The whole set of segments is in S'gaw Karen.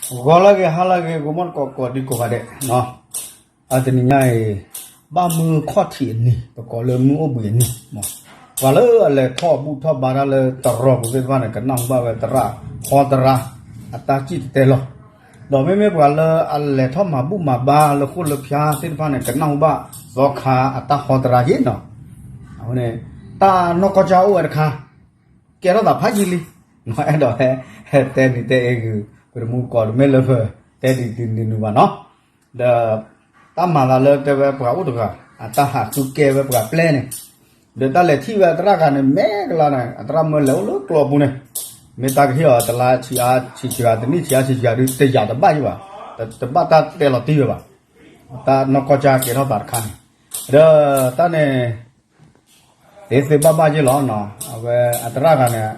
ဂီၤလၢအဂ့ၤ ဟါလၢအဂ့ၤ ဂီၤမီၢ်တကိးကိးဒံကိးဂၤဒဲး, အတနံၤညါအံၤ ဘၣ်မုၢ်ခီၣ်ထံးအနံၤ ပကိးလၢမုၢ်အိၣ်ဘှံးအနံၤ, ပှၤလၢအလဲၤထီၣ်ဘူၣ်ထီၣ်ဘါတၢ်လၢတရီပူၤသ့ၣ်တဖၣ်န့ၣ် ကနၢ်ဟူဘၣ်ဝဲသရၣ် ဟီသရၣ် အတၢ်စံၣ်တဲၤတဲလီၤ, ဒီးမ့မ့ၢ်ပှၤလၢအလဲၤထီၣ်မၤဘူၣ်မၤဘါလၢဃိၣ်လၢဖၠါသ့ၣ်တဖၣ်န့ၣ် ကနၢ်ဟူဘၣ်သီခါအတၢ်ဟီသရၣ်က့နီၤ, အဃိန့ၣ် တၢ်နီၢ်ကီၢ်ကၠၢ်အိၣ်ဝဲတခါ ကဲထီၣ်သးဖးယံာ်လံ, အဲၣ်ဒိးဟဲ ဟဲတဲနံၤတဲအ့ဂုၤ ပတမူကိးတမ့ၢ်လၢပတဲဒ်နုၤနုၤဘၣ်နီၤ, ဒီး တၢ်မၤသးလၢတဲဝဲပှၤအိၣ်တဂၤ အတၢ်ဟးဃုကဲဝဲပှၤပျဲၢ်န့ၣ်, ဒီးတၢ်လဲၤထံၣ်ဝဲသရၣ်ဂၤန့ၣ် မဲာ်ကလါန့ၣ် အသရၣ်မၢလဲၤအိၣ်လၢကျိးပူၤန့ၣ်, မ့ၢ်တၢ်ကဟ့ၣ်အီၤတလါဆံးအါဆံးဆံးဂၤ တနံၣ်ဆံးအါဆံးဆံးဂၤဒုး တယာ်တဘၣ်ယံၤဘၣ်, တဘၣ်တၢ်တဲလီၤတံၢ်ဝဲဘၣ်, တၢ်နီၢ်ကီၢ်ကၠၢ်ကဲထီၣ်သးတခါန့ၣ်, ဒီးတၢ်န့ၣ် သ့သ့ဘၣ်ဘၣ်ယ့ၢ်လီၤ, အဝဲအသရၣ်ဂၤန့ၣ်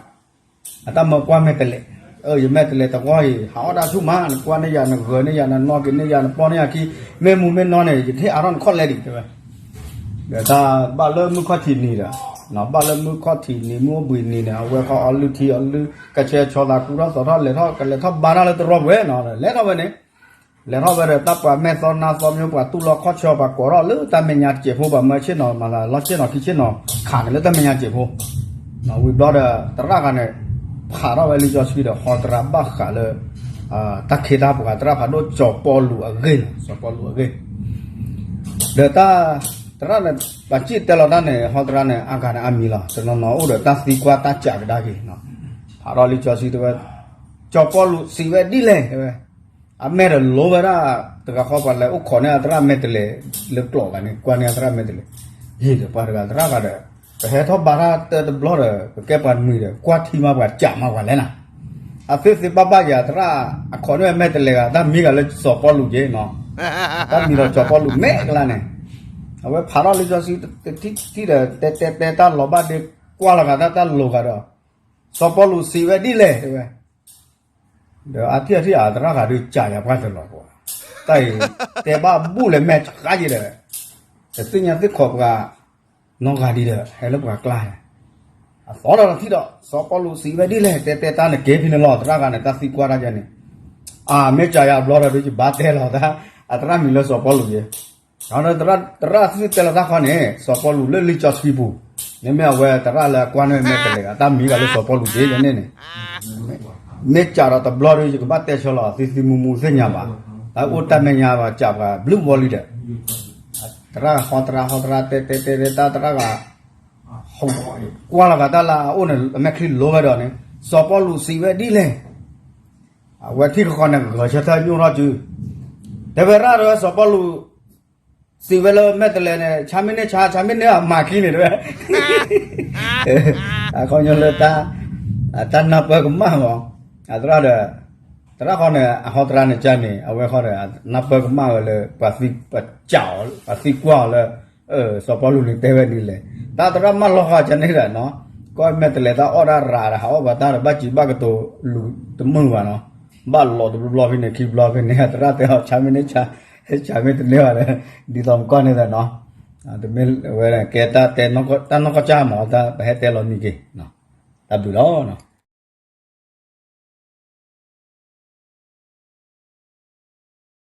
အတၢ်မၢကွၢ်မဲာ်တဲးလဲး, အၢ ယမဲာ်တဲးလဲးတဝီအံၤ ဟးအီၣ်တၢ်ဆူၣ်မး နကွၢ်န့ၢ်ယၤ နဂၢၤန့ၢ်ယၤ နနီၣ်က့ၤန့ၢ်ယၤ နပီၢ်န့ၢ်ယၤခံ, မ့ၢ်မူမ့ၢ်နီၢ်န့ၣ် ယကဟ့ၣ်အါထီၣ်နခီၣ်လဲဒံး တဲဝဲ, ဒီးတၢ်ဘၣ်လၢမုၢ်ခီၣ်ထံးနံၤဒီး, ဘၣ်လၢမုၢ်ခီၣ်ထံးနံၤမုၢ်အိၣ်ဘှံးနံၤန့ၣ် အဝဲဃီအီလုၢ်ထံအီလုၢ် ကဆှဲဆီသးကူထီၣ်သိးထီၣ် လဲၤထီၣ်ကလဲၤထီၣ်ဘါတၢ်လၢတရီပူၤနီၤ, လဲၤထီၣ်ဝဲန့ၣ် လဲၤထီၣ်ဝဲဒီး တၢ်ပှၤမဲာ်သီနါသီမ့ၢ်ပှၤတူၢ်လီၤခီၣ်ဆၢ ပှၤကိးထီၣ်လၢတၢ်မဲာ်ညါတစဲးဖိ ပှၤမၢဆ့ၣ်နီၤ မၤသးလီၤဆ့ၣ်နီၤခံဆ့ၣ်နီၤ ခးန့ၣ်လၢတၢ်မဲာ်ညါတစဲးဖိ, ဝံၤဘျီဒီး သရၣ်ဂၤန့ၣ် ဖးထီၣ်ဝဲလံာ်စီဆှံဒီး ဟီသရၣ်ဘၣ်ဃးလၢ တၢ်ခ့တၢ်ပှၤ သရၣ်ဖးဒိၣ်စီၤပီလူးအဂ့ၢ်နီၤ, စီၤပီလူးအဂ့ၢ် ဒီးတၢ် သရၣ်န့ၣ် ပှၤစံၣ်တဲၤတဲလီၤတၢ်န့ၣ် ဟီသရၣ်န့ၣ် အါဂၤန့ၣ်အါမံၤလီၤ, တနီၤနီၤအိၣ်ဒီးတၢ်သံကွၢ်တၢ်စံးကဒါက့ၤ, ဖးထီၣ်လံာ်စီဆှံတဲဝဲ, စီၤပီလူးစံးဝဲဒ်လဲၣ်တဲဝဲ, အမဲာ်ဒီးလိၤဝဲဒၣ် တဂၤဃီပှၤလဲၤအိၣ်ခိးန့ၢ်အသရၣ်မဲာ်တဲးလဲး လၢကျိးဂၤန့ၣ် ကွၢ်န့ၢ်အသရၣ်မဲာ်တဲးလဲး, ယံာ်ဒီးပှၤတဂၤသရၣ်ဂၤဒီး ပဟဲထီၣ်ဘါတၢ်တဘျီဒီး ပကဲပှၤနွံဒီး ကွၢ်ထံမးပှၤစံးမးပှၤလဲၣ်နၤ, အသ့သ့ဘၣ်ဘၣ်ယၤသရၣ် အခီးန့ၢ်ဝဲမဲာ်တဲးလဲးဂၤ တၢ်မံၤဂၤလၢစီၤပီလူးက့နီၤ, တၢ်မံၤဒီးစီၤပီလူးမဲာ်ကလါန့ၣ်, အဝဲဖးထီၣ်လံာ်စီဆှံတထံၣ်ဒီး တဲတဲတဲတၢ်လီၤဘၣ်ဒ့ ကွၢ်လီၤဂာ်တၢ်တၢ်လီၤဂာ်ဒီး, စီၤပီလူးစံးဝဲဒ်လဲၣ်တဲဝဲ ဒီးအထံၣ်အထံၣ်အသရၣ်ဂၤဒုးစံးယၤပှၢ်တလီၤပှၤ, တၢ်အံၤ တဲဘၣ်ဘူၣ်လဲၤမဲာ်ဆှးယံၤဒီး, တသ့ၣ်ညါသ့ၣ်ခီးပှၤ နီၢ်ဂၤဒံးဒီး ဟဲလၢပှၤကျါန့ၣ်, အသီဒီးထံၣ်ဒီး စီၤပီလူးစံးဝဲဒ်လဲၣ် တဲတဲတၢ်န့ၣ်က့ၤဖဲန့ၣ်လီၤ သရၣ်ဂၤန့ၣ် တၢ်သံကွၢ်တၢ်ယဲန့ၣ်, အမ့ၢ်စံးယၤဘျီဒီး ဒုးယဘၣ်တဲလီၤတၢ်, အသရၣ်မံၤလၢစီၤပီလူးယဲ ဒီးသရၣ်သ့ၣ်တဲလီၤတၢ်ခီန့ၣ် စီၤပီလူးလၢလံာ်စီဆှံပူၤ, မ့မ့ၢ်အဝဲသရၣ်လၢအကွၢ်န့ၢ်မဲာ်တဲးလဲး အတၢ်မံၤဂၤလၢစီၤပီလူးက့ယဲန့ၣ်န့ၣ်, မ့ၢ်စံးဒီးတဘျီဒီး ယကဘၣ်တဲဆၢလီၤ သံသံမူမူသ့ၣ်ညါဘၣ်, တၢ်အိၣ်တၢ်မဲာ်ညါဘၣ်စံးပှၤဘျုးဘီလံဒီး, သရၣ်ဟီသရၣ်ဟီသရၣ်တဲတဲတဲတဲတၢ်သရၣ်ဂၤ ကွၢ်လီၤဂာ်တၢ်လၢအအိၣ်န့ၣ် အမဲာ်ချံလိၤဝဲဒီးန့ၣ်, စီၤပီလူးစံးဝဲဒ်လဲၣ် အဝဲထံၣ်ဃီဃီန့ၣ် ဂဲၤဆၢထၢၣ်ညိၣ်ထီၣ်စု, တဲဝဲရၣ်တဲဝဲစီၤပီလူး, စံးဝဲလၢမဲာ်တဲးလဲးန့ၣ် ဆါမ့ၢ်န့ၢ်ဆါ ဆါမ့ၢ်န့ၢ်အမၤခံန့ၣ်တဲဝဲ, အခီပညီလၢ တၢ်နၢ်ပၢၢ်ကမၣ်မး, အသရၣ်ဒီး, သရၣ်ဃီန့ၣ် အဟီသရၣ်န့ၣ်ကန့ၣ် အဝဲဃီဒီး နၢ်ပၢၢ်ကမၣ်ဝဲလၢ ပှၤသံပှၤစံးအီၤ ပှၤသံကွၢ်အီၤလၢ စီၤပီလူးန့ၣ်တဲဝဲဒ်လဲၣ်, တၢ်သရၣ်မၢလီၤဃာ်ကန့ၣ်ဒီးနီၤ, ကီၢ်မဲာ်တဲးလဲးတၢ်အီၣ်တၢ်ရၤဒီး ဟးအီၣ်ပှၤတၢ်ဒီး ဘၣ်စံးဘၣ်ကတိၤလူၤတမုာ်ဘၣ်နီၤ, ဘၣ်လီၤတဘျီဘျီဖဲန့ၣ် ခံဘျီဖဲန့ၣ် သရၣ်တဲအီၤ ဆါမ့ၢ်န့ၢ်ဆါ, ဆါမ့ၢ်တန့ၢ်ဘၣ်ဒီး ဒ်သိးမကီၢ်န့ၣ်ဒီးနီၤ, တမ့ၢ်ဝဲကဲတၢ်တဲ တၢ်နီၢ်ကီၢ်ကၠၢ်မး တၢ်ပဟဲတဲလီၤမံၤက့ၤ, တၢ်ဘျုးလီၤ.